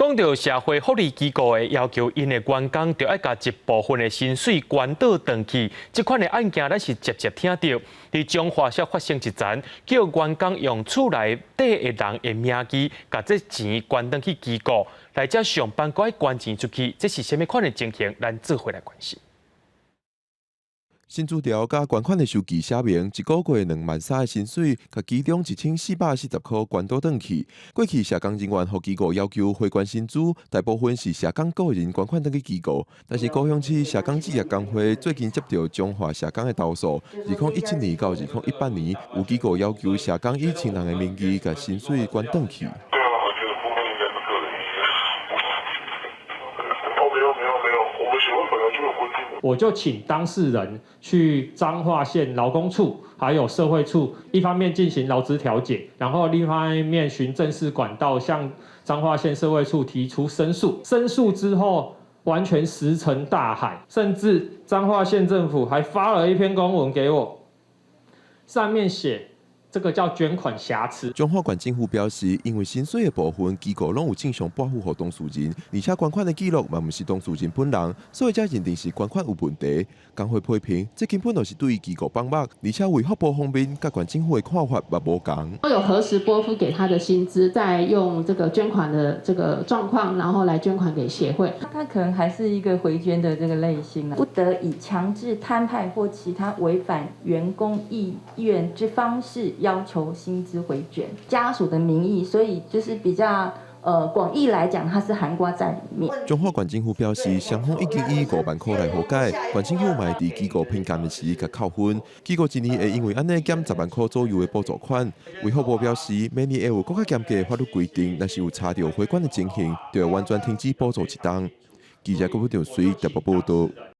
講到社會福利機構的要求，𪜶的員工著愛共一部分的薪水捐倒轉去，這款的案件咱是捷捷聽著。佇彰化才發生一棧，叫員工用厝內底的人的名義，共這錢捐轉去機構，來遮上班閣愛捐錢出去，這是啥物款的情形？咱做伙來關心。薪資條佮捐款的收據寫明，一個月2萬3的薪水，共其中1440塊捐倒轉去。過去社工人員予機構要求回捐薪資，大部分是社工個人捐款轉去機構。但是高雄市社工職業工會最近接著彰化社工的投訴，2017年到2018年，有機構要求社工以親人的名義共薪水捐轉去。對啊，我覺得部分應該是個人意願。哦，沒有沒有沒有，我們協會本來就有規定。我就請當事人去彰化縣勞工處，還有社會處，一方面進行勞資調解，然後另一方面循正式管道向彰化縣社會處提出申訴。申訴之後，完全石沉大海，甚至彰化縣政府還發了一篇公文給我，上面寫，這個叫捐款瑕疵。彰化縣政府表示，因為薪水的部分機構攏有正常撥付予當事人，而且捐款的記錄嘛毋是當事人本人，所以才認定是捐款有問題。工會批評，這根本就是對機構放目，而且衛福部方面佮縣政府的看法嘛無仝。都有核實撥付給他的薪資，再用這個捐款的這個狀況，然後來捐款給協會。他可能還是一個回捐的這個類型，不得以強制攤派或其他違反員工意願之方式要求薪資回捐，家屬的名義，所以就是比較廣義來講，它是涵蓋在裡面。彰化縣政府表示，雙方已經以5萬塊來和解，縣政府嘛會佇機構評鑑的時共扣分，機構一年會因為按呢減10萬塊左右的補助款。衛福部表示，明年會有閣較嚴格的法律規定，若是有查著回捐的情形，就會完全停止補助一冬。記者郭部長隨特報報道。